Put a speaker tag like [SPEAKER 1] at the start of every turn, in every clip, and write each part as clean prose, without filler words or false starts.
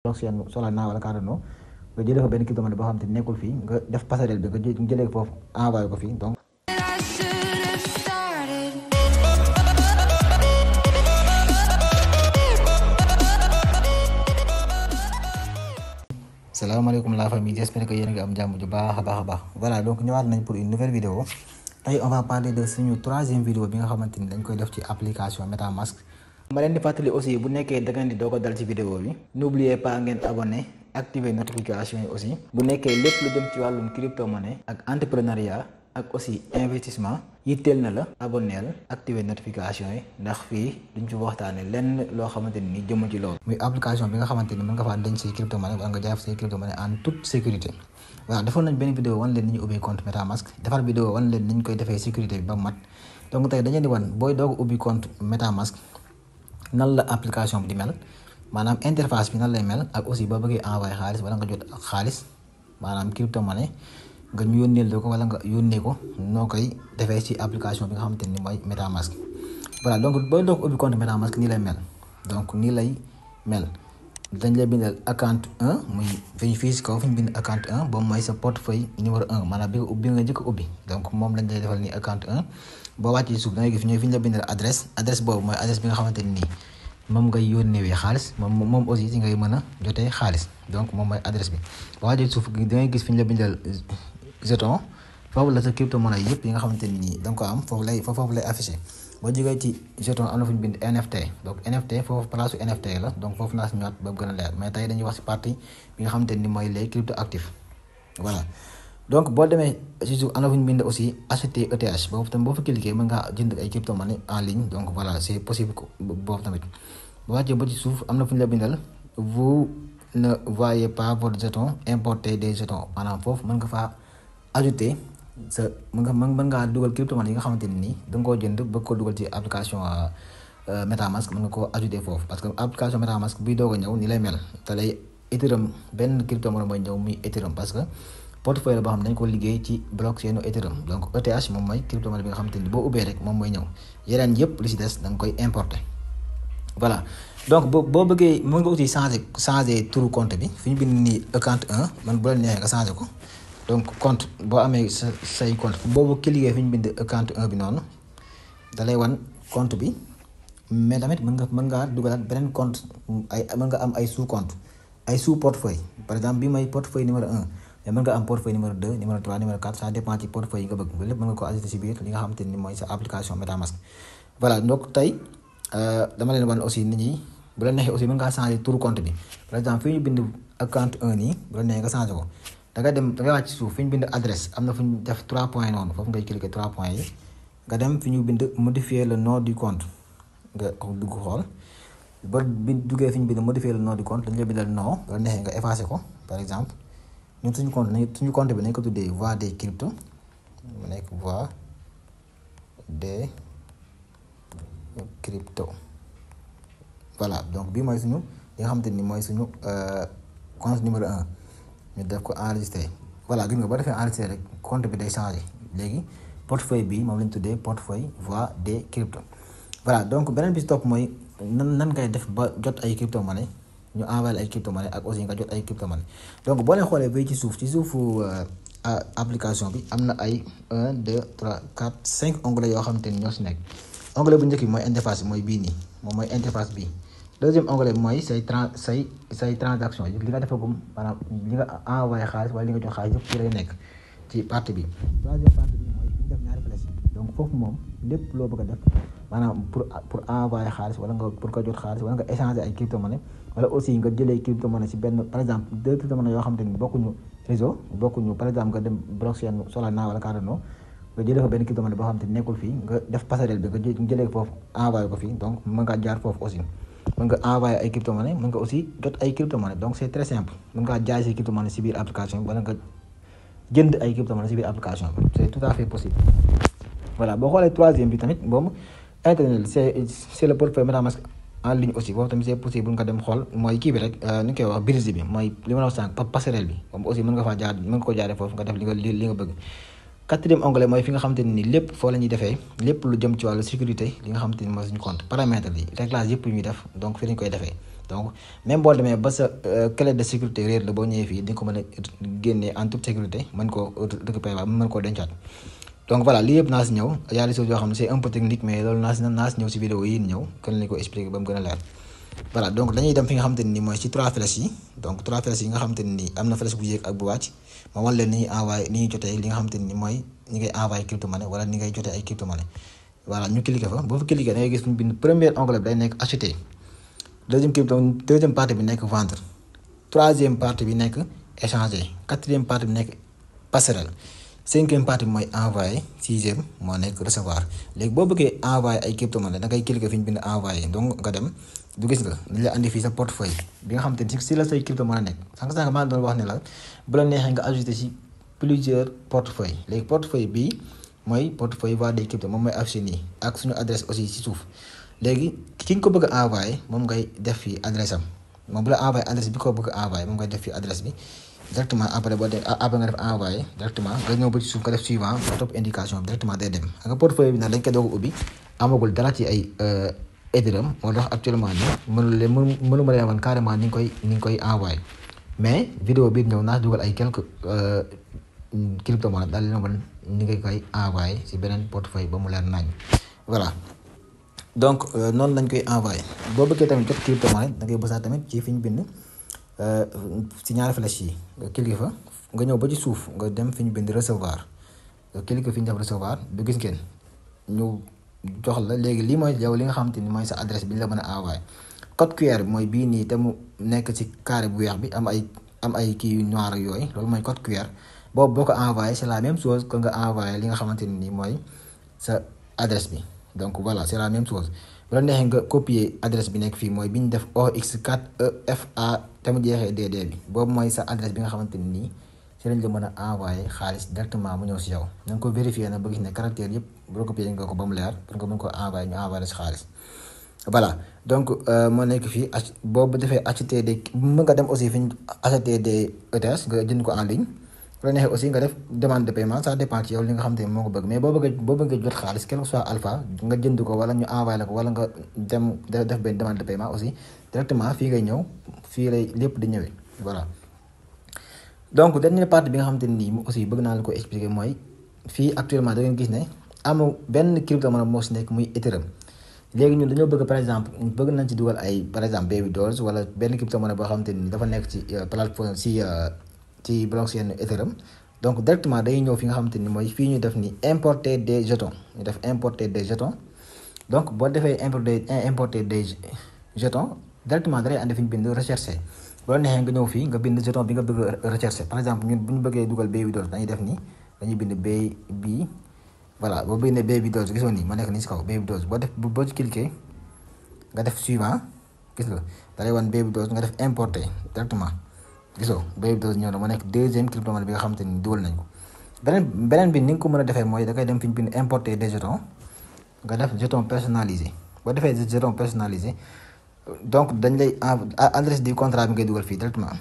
[SPEAKER 1] blockchain Solana wala Cardano nga jëlee fa benn cryptomonnaie boo xam te nekkul fii nga def passerelle bi nga jëlee ko foofu envoyé ko fii donc. Salaamaaleykum la famille, j'espère que yéen a ngi am jàmm ju baax a baax voilà donc ñëwaat nañ pour une nouvelle vidéo tey on va parler de suñu troisième vidéo bi nga xamante ni dañ koy def ci application MetaMask. ma leen di fàttali aussi bu nekkee da ngeen di doog a dal ci vidéo bi n'oubliez pas ngeen abonné activer notification yi aussi bu nekkee lépp lu jëm ci wàllum crypto-monnaie ak entrepreneuriat ak aussi investissement yitteel na la abonneel activer notification yi ndax fii duñ ci waxtaane lenn loo xamante ni jëm ci loolu muy application bi nga xamante ni mën nga faa denc say crypto-monnaie wala nga jaay say crypto-monnaie en toute sécurité. voilà defoon nañ benn vidéo wan leen ni ñu ubbee compte MetaMask defar vidéo wan leen ni ñu koy defee sécurité bi ba mat donc tey dañu di wan booy doog ubbi compte MetaMask nan la application bi di mel maanaam interface bi nan lay mel ak aussi boo bëggee envoyer xaalis wala nga jot xaalis maanaam crypto-monnaie nga ñu yónneel ko wala nga yónnee ko noo koy defee ci application bi nga xamante ni mooy MetaMask. voilà donc booy doog ubbi compte MetaMask nii lay mel donc nii lay mel dañ lay bindal account 1 muy fii si kaw fi ñu bind account 1 boobu mooy sa portefeuille numéro 1 maanaam bi nga njëkk a ubbi donc moom lañ lay defal nii account 1 boo wàccee suuf da ngay gis ñooy fi ñu la bindal adresse boobu mooy adresse bi nga xamante ni moom ngay yónneewee xaalis moom aussi si ngay mën a jotee xaalis donc moom mooy adresse bi boo wàccee suuf da ngay gis fi ñu la bindal jeton foofu la sa crypto-monnaie yëpp yi nga xamante ni nii da nga ko am foofu lay affiché boo jógee ci jeton am na fu ñu bind NFT donc NFT foofu place su NFT la donc foofu naa si ñëwaat ba gën a leer mais tey dañuy wax si partie bi nga xamante ni mooy les crypto actifs voilà. donc boo demee si suuf am na fu ñu bind aussi acheter ETH boobu tamit boo fa cliquer mën ngaa jënd ay crypto-monnaie en ligne donc voilà c'est possible boobu tamit boo wàccee ba ci suuf am na fu ñu la bindal vous ne voyez pas votre jeton importer des jetons maanaam foofu mën nga faa ajouter sa mën ngaa dugal crypto-monnaie yi nga xamante ni nii da nga koo jënd bëgg ko dugal ci application MetaMask mën nga koo ajouter foofu parce que application MetaMask buy doog a ñëw ni lay mel te lay Ethereum benn crypto-monnaie mooy ñëw muy Ethereum parce que portefeuille la boo xam ne dañ ko liggéey ci blockchain Ethereum donc ETH moom mooy crypto-monnaie bi nga xamante ni boo ubbee rek moom mooy ñëw yeneen yëpp li si des da nga koy importer. voilà donc boo bëggee mën nga aussi changer turu compte bi fi ñu bind nii account 1 man bu la neexee nga changer ko. donc compte boo amee say compte boobu cliquer fi ñu bind account 1 bi noonu da lay wan compte bi mais tamit mën ngaa dugalaat beneen compte mën nga am ay sous compte ay sous portefeuille par exemple bi may portefeuille numéro 1 mais mën nga am portefeuille numéro 2 numéro 3 numéro 4 ça dépend ci portefeuille yi nga bëgg lépp mën nga ko ajouter ci biir li nga xamante ni mooy sa application MetaMask. voilà donc tey dama leen wan aussi nit ñi bu la neexee aussi mën ngaa changer turu compte bi par exemple fi ñu bind account 1 nii bu la neexee nga changer ko. da ngay wàcc suuf fi ñu bind adresse am na fu ñu def 3 points noonu foofu ngay cliquer 3 points yi nga dem fi ñu bind modifier le nom du compte nga dugg xool ba bi duggee fi ñu bind modifier le nom du compte dañu lay bindal nom la neexee nga effacer ko par exemple ñun suñu compte bi nañ ko tuddee voie des crypto mu nekk voie des crypto voilà donc bii mooy suñu li nga xamante ni mooy suñu compte numéro 1. ñu def ko enregistré voilà gis nga boo defee enregistré rek compte bi day changé léegi portefeuille bi moom lañ tuddee portefeuille voie des crypto. voilà donc beneen bi si topp mooy nan ngay def ba jot ay crypto-monnaie ñu envoyé ay crypto-monnaie ak aussi nga jot ay crypto-monnaie donc boo leen xoolee bay ci suufu application bi am na ay 1 2 3 4 5 onglets yoo xamante ni ñoo si nekk onglet bu njëkk bi mooy interface bi mooy bii nii moom mooy interface bii. deuxième onglet bi mooy say transaction yi li nga defagum maanaam li nga envoyé xaalis wala li nga jox xaalis yëpp ci lay nekk ci partie bi. troisième partie bi mooy fi ñu def ñaari flèche donc foofu moom lépp loo bëgg a def maanaam pour envoyer xaalis wala nga pour nga jot xaalis wala nga échanger ay crypto-monnaie wala aussi nga jëlee crypto-monnaie ci benn par exemple deux crypto-monnaie yoo xam te ni bokkuñu réseau bokkuñu par exemple nga dem blockchain Solana wala Cardano nga jëlee fa benn crypto-monnaie boo xam te ni nekkul fii nga def passerelle bi nga jëlee ko foofu envoyé ko fii donc mën ngaa jaar foofu aussi. mën nga envoyer ay crypto-monnaie mën nga aussi jot ay crypto-monnaie donc c'est très simple mën ngaa jaay say crypto-monnaie ci biir application bi wala nga jënd ay crypto-monnaie ci biir application bi c'est tout à fait possible. voilà boo xoolee troisième bi tamit boobu internet c'est le portefeuille MetaMask en ligne aussi boobu tamit c'est possible nga dem xool mooy kii bi rek ni ñu koy wax bridge bi mooy li ma la wax sànq passerelle bi moom aussi mën nga faa jaar mën nga ko jaaree foofu nga def li nga bëgg. quatrième onglet mooy fi nga xamante ni lépp foo la ñuy defee lépp lu jëm ci wàllu sécurité li nga xamante ni mooy suñu compte paramètres yi réglage yëpp ñuy def donc fi lañ koy defee donc même boo demee ba sa clé de sécurité réer la boo ñëwee fii di nga ko mën a génnee en toute sécurité mën koo récupérer waaye mën koo dencaat. donc voilà lii yëpp naa si ñëw y a des choses yoo xam ne c'est un peu technique mais loolu naa si ñëw si vidéo yi ñëw kon lañu ko expliquer ba mu gën a leer. voilà donc dañuy dem fi nga xamante ni mooy ci 3 flèches yi donc 3 flèches yi nga xamante ni am na flèche bu yéeg ak bu wàcc ma wan leen ni ñuy envoyé ni ñuy jotee li nga xamante ni mooy ni ngay envoyé crypto-monnaie wala ni ngay jotee ay crypto-monnaie. voilà ñu cliquer fa boo fa cliquer da ngay gis fu ñu bind premier onglet bi day nekk acheter deuxième partie bi nekk vendre troisième partie bi nekk échanger quatrième partie bi nekk passerelle cinquième partie bi mooy envoyer sixième moo nekk recevoir léegi boo bëggee envoyer ay crypto-monnaie da ngay cliquer fi ñu bind envoyer donc nga dem du gis nga dañ la andi fii sa portefeuille bi nga xam te ni si la say crypto-monnaie nekk sànq maa doon wax ne la bu la neexee nga ajouter ci plusieurs portefeuilles léegi portefeuille bii mooy portefeuille voir des crypto moom mooy affiché nii ak suñu adresse aussi ci suuf léegi ki nga ko bëgg a envoyé moom ngay def fii adresse am moom bu la envoyé adresse bi ko bëgg a envoyé moom ngay def fii adresse bi directement après boo dee après nga def envoyé directement nga ñëw ba ci suuf nga def suivant nga topp indication bi directement day dem nga portefeuille bi nag dañ koy doog a ubbi amagul dara ci ay Ethereum moo tax actuellement nii mënu ma leen wan carrément ni nga koy envoyé mais vidéo bii ñëw naa dugal ay quelques crypto-monnaie daal leen wan ni nga koy envoyé si beneen portefeuille ba mu leer nañ voilà donc noonu lañ koy envoyé boo bëggee tamit jot crypto-monnaie da ngay bësaat tamit ci fi ñu bind si ñaari flèche yi nga cliquer fa nga ñëw ba ci suuf nga dem fi ñu bind recevoir nga cliquer fi ñu def recevoir du gis ngeen ñu jox la léegi lii mooy yow li nga xamante ni mooy sa adresse bi ñu la mën a envoyé code QR bi mooy bii nii te mu nekk ci carré bu weex bi am ay kii yu noir ak yooyu loolu mooy code QR boobu boo ko envoyé c'est la même chose que nga envoyé li nga xamante ni nii mooy sa adresse bi donc voilà c'est la même chose bu la neexee nga copier adresse bi nekk fii mooy bi ñu def OX4EFA te mu jeexee DD bi boobu mooy sa adresse bi nga xamante ni nii ci lañ la mën a envoyé xaalis directement mu ñëw si yow na nga ko vérifier nag ba gis ne caractère yëpp recopier nga ko ba mu leer pour nga mën ko envoyé ñu envoyé la si xaalis voilà donc moo nekk fii boobu defee acheter des mën nga dem aussi fi ñu acheter des ETH nga jënd ko en ligne bu la neexee aussi nga def demande de paiement ça dépend ci yow li nga xam te ne moo ko bëgg mais boo bëggee jot xaalis quel que soit alpha nga jënd ko wala ñu envoyé la ko wala nga dem def benn demande de paiement aussi directement fii ngay ñëw fii lay lépp di ñëwee voilà. donc dernière partie bi nga xamante ne nii aussi bëgg naa la ko expliquer mooy fii actuellement da ngeen gis ne amul benn crypto-monnaie moo si nekk muy Ethereum léegi ñun dañoo bëgg par exemple bëgg nañ ci dugal ay par exemple Baby Dolls wala benn crypto-monnaie boo xamante ni dafa nekk ci plateforme ci blockchain Ethereum donc directement day ñëw fi nga xamante ni mooy fii ñu def ni importer des jetons ñu def importer des jetons donc boo defee importer des jetons directement da lay andi fi ñu bind rechercher bu la neexee nga ñëw fii nga bind jeton bi nga bëgg a rechercher par exemple ñun bu ñu bëggee dugal Baby Dolls dañuy def nii dañuy bind baby voilà boo bindee Baby Dolls gisoon nii ma nekk nii si kaw Baby Dolls boo ci cliquer nga def suivant gis nga da lay wan Baby Dolls nga def importer directement gisoo Baby Dolls ñëw na ma nekk deuxième crypto-monnaie bi nga xamante ni dugal nañ ko beneen bi ni nga ko mën a defee mooy da ngay dem fi ñu bind importer des jetons nga def jeton personnalisé boo defee jeton personnalisé donc dañ lay adresse du contrat bi ngay dugal fii directement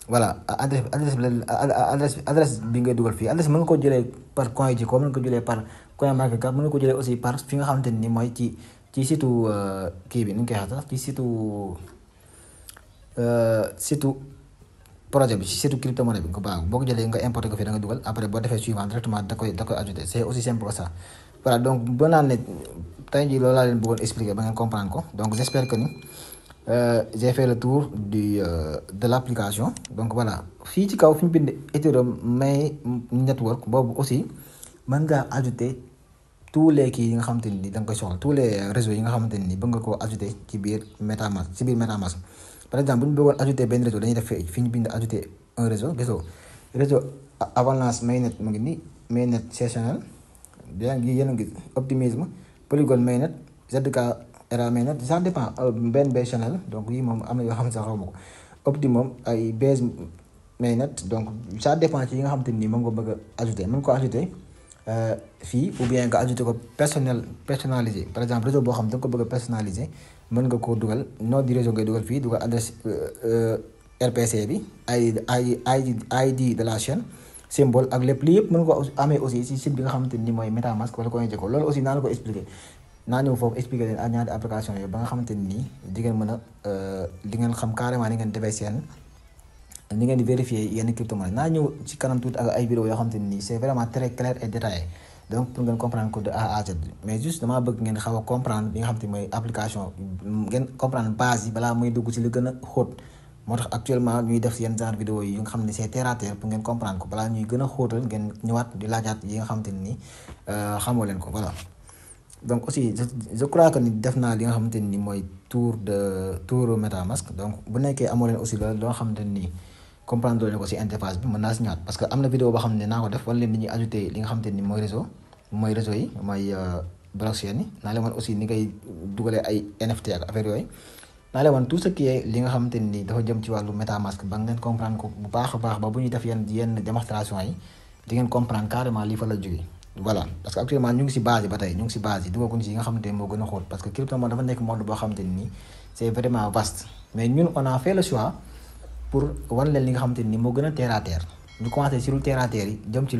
[SPEAKER 1] voilà adresse bi ngay dugal fii adresse mën nga ko jëlee par coin ci ko mën nga ko jëlee par coin market cap mën nga ko jëlee aussi par fi nga xamante ni mooy ci site kii bi ni ñu koy waxee sax ci site projet bi ci site crypto-monnaie bi nga baax boo ko jëlee nga importé ko fii da nga dugal après boo defee suivant directement da koy ajouté c'est aussi simple que ça voilà donc ba naan ne tey jii loolu laa leen bëggoon expliquer ba ngeen comprendre ko donc j'espère que ni j'ai fait le tour de l'application donc voilà fii ci kaw fi ñu bind Ethereum Main Network boobu aussi mën ngaa ajouter tous les kii yi nga xamante ni da nga koy soxla tous les réseaux yi nga xamante ni bëgg nga koo ajouter ci biir MetaMask par exemple bu ñu bëggoon ajouter benn réseau dañuy def fi ñu bind ajouter un réseau réseau Avalanche Mainnet mu ngi nii Mainnet Sessional yaa ngi yéen a ngi Optimisme Polygon Mainnet ZK Era Mainnet ça dépend BNB Channel donc yi moom am na yoo xam ne sax xaw ma ko Optimum ay Base Mainnet donc ça dépend ci yi nga xamante ni moom nga bëgg a ajouter mën ko ajouter fii ou bien nga ajouter ko personnalisé par exemple réseau boo xam da nga ko bëgg a personnalisé mën nga koo dugal nom du réseau ngay dugal fii dugal adresse RPC bi ID de la chaîne symbole ak lépp lii yëpp mën nga ko amee aussi si site bi nga xamante ni mooy MetaMask wala CoinGecko loolu aussi naa la ko expliquer naa ñëw foofu expliquer leen ak ñaari application yooyu ba nga xamante ni di ngeen mën a di ngeen xam carrément ni ngeen defee seen ni ngeen di vérifier yenn crypto-monnaie naa ñëw ci kanam tuuti ak ay vidéo yoo xamante ni c'est vraiment très clair et détaillé donc pour ngeen comprendre ko de A à Z mais juste damaa bëgg ngeen xaw a comprendre li nga xamante ni mooy application ngeen comprendre base yi balaa muy dugg ci li gën a xóot moo tax actuellement ñuy def yenn genre vidéo yi nga xam ne c'est terre à terre pour ngeen comprendre ko balaa ñuy gën a xóotal ngeen ñëwaat di laajaat yi nga xamante ni xamoo leen ko voilà. donc aussi je crois que ni def naa li nga xamante ni mooy tour MetaMask donc bu nekkee amoo leen aussi loo xamante ni comprendre leen ko ci interface bi mën naa si ñëwaat parce que am na vidéo boo xam ne naa ko def wala leen dañuy ajouté li nga xamante ni mooy réseau yi mooy blockchain yi naa leen wan aussi ni ngay dugalee ay NFT ak affaire yooyu naa leen wan tout ce qui est li nga xamante ni dafa jëm ci wàllu MetaMask ba ngeen comprendre ko bu baax a baax ba bu ñuy def yenn démonstration yi di ngeen comprendre carrément lii fa la jógee voilà parce que actuellement ñu ngi ci base yi ba tey ñu ngi ci base yi dugaguñ ci yi nga xamante ni moo gën a xóot parce que crypto moom dafa nekk monde boo xamante ni c'est vraiment vaste mais ñun on a fait le choix pour wan leen li nga xamante ni moo gën a terre à terre ñu commencé ci lu terre à terre yi jëm ci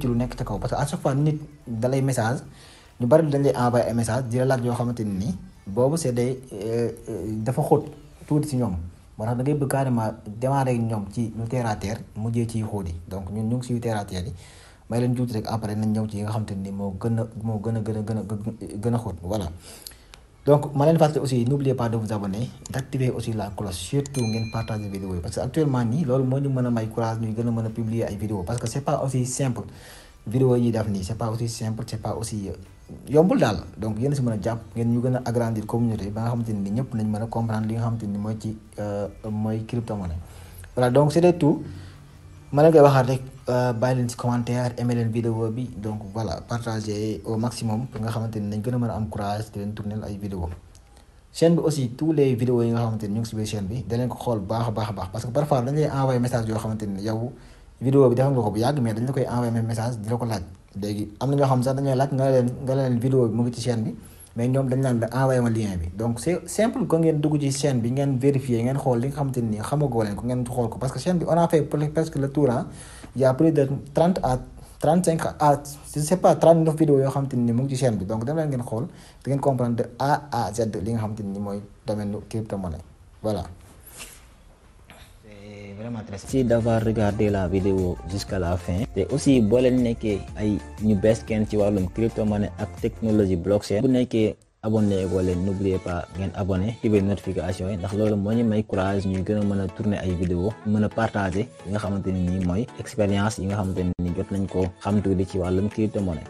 [SPEAKER 1] lu nekk ca kaw parce que à chaque fois nit dalay message ñu bari dañ lay envoyer ay message di la laaj yoo xamante ni boobu c'est day dafa xóot tuuti ci ñoom moo tax da ngay bëgg carrément démarrer ñoom ci lu terre à terre mujjee ci xóot yi donc ñun ñu ngi ci terre à terre yi may leen tuuti rek après nañ ñëw ci yi nga xamante ni moo gën a xóot voilà. donc ma leen fàttali aussi n'oubliez pas de vous abonner d'activer aussi la cloche surtout ngeen partager vidéo yi parce que actuellement nii loolu moo ñu mën a may courage ñuy gën a mën a publier ay vidéo parce que c'est pas aussi simple vidéo yi def nii c'est pas aussi simple c'est pas aussi yombul daal donc yéen si mën a jàpp ngeen ñu gën a agrandir communauté ba nga xamante ni ñëpp nañ mën a comprendre li nga xamante ni mooy ci mooy crypto-monnaie voilà donc c'était tout ma leen koy waxaat rek bàyyi leen ci commentaire aimé leen vidéo bi donc voilà partagez au maximum pour nga xamante ni nañ gën a mën a am courage di leen tourner ay vidéo chaîne bi aussi tous les vidéos yi nga xamante ni ñu ngi ci biir chaîne bi da leen ko xool baax a baax parce que parfois dañ lay envoyer message yoo xamante ni yow vidéo bi defal nga ko bu yàgg mais dañ la koy envoyer message di la ko laaj léegi am na ñoo xam sax dañuy laaj nga leen vidéo bi mu ngi ci chaîne bi mais ñoom dañ naan la envoyé ma lien bi donc c'est simple que ngeen dugg ci chaîne bi ngeen vérifier ngeen xool li nga xamante ni xamagoo leen ko ngeen xool ko parce que chaîne bi on a fait presque le tour il y a plus de 30 à 35 à je sais pas 39 vidéos yoo xamante ni mu ngi ci chaîne bi donc dem leen ngeen xool di ngeen comprendre de A à Z li nga xamante ni mooy domaine crypto-monnaie voilà.
[SPEAKER 2] Merci d'avoir regardé la vidéo jusqu'à la fin te aussi boo leen nekkee ay ñu bees kenn ci wàllum crypto-monnaie ak technologie blockchain bu nekkee abonné goo leen n'oubliez pas ngeen abonné activer notification yi ndax loolu moo ñu may courage ñuy gën a mën a tourner ay vidéo mën a partager yi nga xamante ni nii mooy expérience yi nga xamante ni jot nañ ko xam tuuti ci wàllum crypto-monnaie.